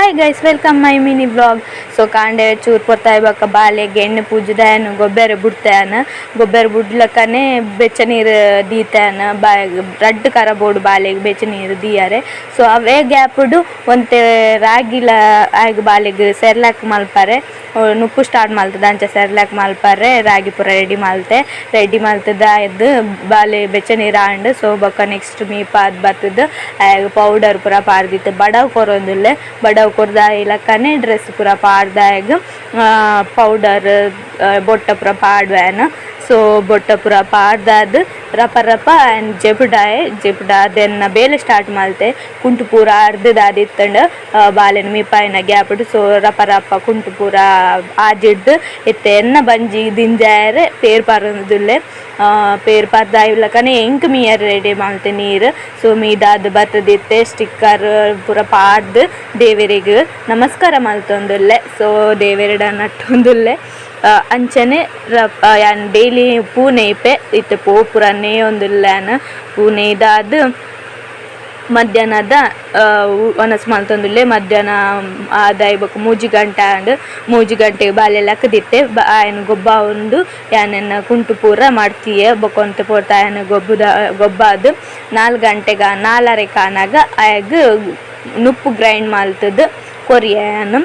Hi guys, welcome my mini vlog. So ಕಾಂಡೆ ಚೂರು ಪೊತ್ತಾಯ್ ಬೊಕ್ಕ ಬಾಲೆಗ್ ಎಣ್ಣೆ ಪೂಜುದಾಯನ್ ಗೊಬ್ಬೆರೆ ಬುಡ್ತಾಯನ್ ಗೊಬ್ಬೆರೆ ಬುಡ್ಲಕ್ಕನೆ ಬೆಚ್ಚ ನೀರು ದೀತಾಯನ್ ಬಾಯಗ್ ರಡ್ಡ್ ಕರ ಬೋಡು ಬಾಲೆಗ್ ಬೆಚ್ಚ ನೀರು ದೀಯರೆ. ಸೊ ಅವೇ ಗ್ಯಾಪುಡು ಒಂತೆ ರಾಗಿಲ ಆಯ್ಗ್ ಬಾಲೆಗ್ ಸೆರ್ಲಾಕ್ ಮಲ್ಪರೆ ನುಪ್ಪು ಸ್ಟಾರ್ಟ್ ಮಲ್ತದ ಅಂಚ ಸೆರ್ಲಾಕ್ ಮಲ್ಪರೆ ರಾಗಿ ಪೂರ ರೆಡಿ ಮಲ್ತೆ ರೆಡಿ ಮಲ್ತದ ಆಯ್ದ್ ಬಾಲೆ ಬೆಚ್ಚ ನೀರು ಆಂಡ್. ಸೊ ಬೊಕ್ಕ ನೆಕ್ಸ್ಟ್ ಮೀಪಾದ್ ಬತ್ತುದು ಆಯ್ಗ್ ಪೌಡರ್ ಪೂರ ಪಾಡ್ದಿತ್ತೆ ಬಡವು ಕೊರೊಂದುಲ್ಲೆ ಬಡವು ಕೊರ್ದು ಆಯಿಲಕ್ಕನೆ ಡ್ರೆಸ್ ಪೂರ ಪಾಡ್ದಾಯಗ್ ಪೌಡರ್ ಬೊಟ್ಟ ಪೂರ ಪಾಡ್ವೆನ್. ಸೊ ಬೊಟ್ಟ ಪೂರ ಪಾಡ್ದಾದ್ ರಪ ರಪ ಆಯ್ನ್ ಜೆಪುಡಾಯೆ ಜೆಪುಡಾದ್ ಎನ್ನ ಬೇಲೆ ಸ್ಟಾರ್ಟ್ ಮಲ್ತೆ. ಕುಂಟು ಪೂರ ಅರ್ದುದಾದಿತ್ತುಂಡು ಬಾಲೆನ್ ಮೀಪಾಯಿನ ಗ್ಯಾಪುಡು. ಸೊ ರಪ ರಪ ಕುಂಟು ಪೂರ ಆಜಿಡ್ದು ಇತ್ತೆ ಎನ್ನ ಬಂಜಿ ದಿಂಜಾಯೆರೆ ಪೇರ್ ಪರೊಂದುಲ್ಲೆ. ಪೇರ್ ಪರ್ದಾಯಿಲಕನೆ ಎಂಕ್ ಮೀಯೆರೆ ರೆಡಿ ಮಲ್ತೆ ನೀರು. ಸೊ ಮೀದಾದ್ ಬತ್ತುದಿತ್ತೆ ಸ್ಟಿಕ್ಕರ್ ಪೂರ ಪಾಡ್ದು ದೇವೆರೆಗ್ ನಮಸ್ಕಾರ ಮಲ್ತೊಂದುಲ್ಲೆ. ಸೊ ದೇವೆರೆಡ ನಟ್ಟೊಂದುಲ್ಲೆ. ಅಂಚನೆ ಯಾನ್ ಡೈಲಿ ಪೂ ನೆಯ್ಪೆ ಇತ್ತೆ ಪೂ ಪೂರ ನೇಯೊಂದುಲ್ಲೆ ಯಾನ್. ಪೂ ನೇಯ್ದಾದ್ ಮಧ್ಯಾಹ್ನದ ವನಸ್ ಮಲ್ತೊಂದುಲ್ಲೆ. ಮಧ್ಯಾಹ್ನ ಆದಾಯಿ ಬೊಕ 3 ಗಂಟೆ ಆಂಡ್. 3 ಗಂಟೆಗ್ ಬಾಲೆ ಲಕ್ಕುದಿತ್ತೆ ಆಯನ್ ಗೊಬ್ಬಾವೊಂದು ಯಾನ್ ಎನ್ನ ಕುಂಟು ಪೂರ ಮಡ್ತಿಯೆ. ಬೊಕ ಒಂತೆ ಪೊರ್ತು ಆಯನ್ ಗೊಬ್ಬಾದ್ 4 ಗಂಟೆಗ್ 4:30 ಆನಗ ಆಯಗ್ ನುಪ್ಪು ಗ್ರೈಂಡ್ ಮಲ್ತುದು ಕೊರಿಯೆ ಯಾನ್.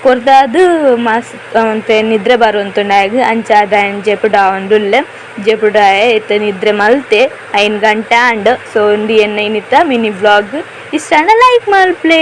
ಕೊರ್ದಾದ್ ಮಸ್ತ್ ಒಂತೆ ನಿದ್ರೆ ಬರೊಂತುಂಡು ಆಯಗ್ ಅಂಚಾದ್ ಆಯನ್ ಜೆಪುಡಾವೊಂದುಲ್ಲೆ. ಜೆಪುಡಾಯೆ ಇತ್ತೆ ನಿದ್ರೆ ಮಲ್ತೆ 5 ಗಂಟೆ ಆಂಡ್. ಸೊ ಉಂದು ಎನ್ನ ಇನಿತ ಮಿನಿ ವ್ಲಾಗ್. ಇಷ್ಟ ಆಂಡ ಲೈಕ್ ಮಲ್ಪುಲೆ.